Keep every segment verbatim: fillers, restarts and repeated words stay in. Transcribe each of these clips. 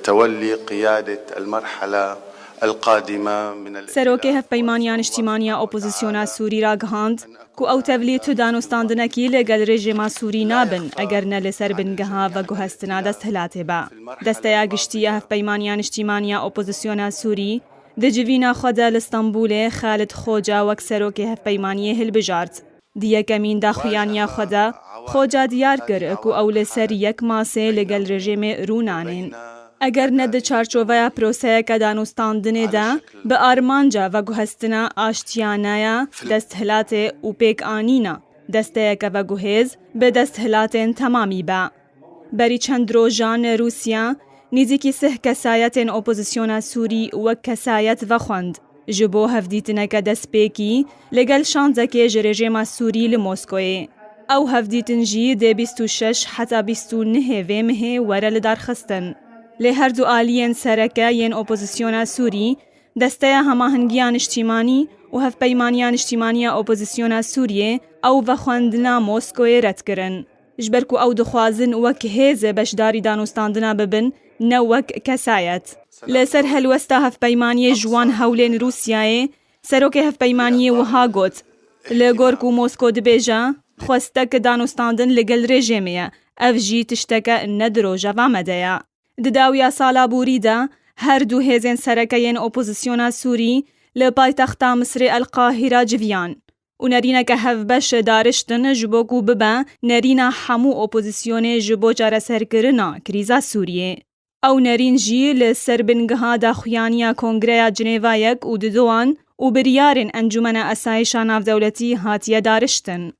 تولي قيادة المرحلة القادمة من Serokê Hevpeymaniya Niştîmaniya Opozisyona Sûrî ragihand ku ew tevlî tu danûstandinekî li gel rejîma Sûrî nabin, eger ne li ser bingeha veguhestina desthilatê be. Desteya Giştî ya Hevpeymaniya Niştîmaniya Opozisyona Sûrî di civîna xwe de li Stenbolê Xalid Xoca wek serokê hevpeymaniyê hilbijart. Di yekemîn daxuyaniya xwe de, Xoca diyar kir ku ew li ser yek masê li gel rejîmê rûnanên. Eger ne di çarçoveya proseyeke danûstandinê de, bi armanca veguhestina aştiyane ya desthilatê û pêkanîna desteyeke veguhêz bi desthilatên temamî be. Berî çend rojan Rûsya nîzîkî sih kesayetên opozisyona Sûrî wek kesayet vexwend. Ji bo hevdîtineke destpêkî li gel şandekê ji rejîma Sûrî li Moskoyê. Ew hevdîtin jî dê bîst û şeş heta bîst û nehê vê mehê were lidarxistin. Lê her du aliyên sereke yên opozisyona Sûrî, Desteya Hemahengiya Niştîmanî û Hevpeymaniya Niştîmaniya Opozisyona Sûriyê, ew vexwendina Moskoyê red kirin. Ji ber ku ew dixwazin wek hêz beşdarî danûstandina bibin, ne wek kesayet. Li ser helwesta hevpeymaniyê ji wan hewlên Rûsyayê, serokê hevpeymaniyê wiha got, Li gor ku Mosko dibêje, xwestek danûstandin li gel rejîmê ye, ev jî tişteke ne di rojeva me de ye. Di dawiya sala borî de her du hêzên sereke yên opozisyona Sûrî li paytexta Misrê El Qahîra civiyan û nerîneke hevbeş dariştin ji bo ku bibe nerîna hemû opozisyonê ji bo çareserkirina krîza Sûriyê. Ew nerîn jî li ser bingeha daxuyaniya Kongreya Cinêva yek û duduan û biryarên Encûmena Esayîşa Navdewletî hatiye dariştin.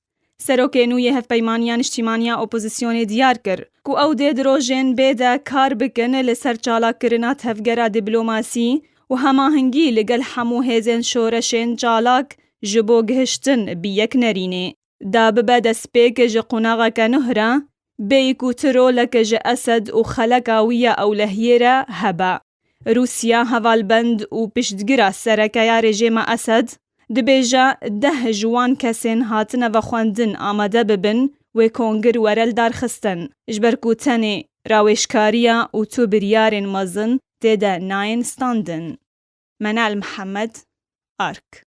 Serokê nû yê Hevpeymaniya Niştîmaniya Opozisyonê diyar kir ku ew dê di rojên bê de kar bikin li ser çalakkirina tevgera dîplomasî û hemahengî li gel hemû hêzên şoreşên çalak ji bo gihiştin bi yek nerînê. Da bibe destpêk ji qonaxeke nuh re, bêyî ku tu rolek ji Esed û xeleka wî ya ewlehiyê re hebe. Rûsya hevalbend û piştgira sereke ya rejîma Esed, dibêje deh ji wan kesên hatine vexwendin amade bibin wê kongir were lidarxistin, ji ber ku tenê rawêjkariya û tu biryarên mezin tê de nayên standin. Menal Mihemed, Ark.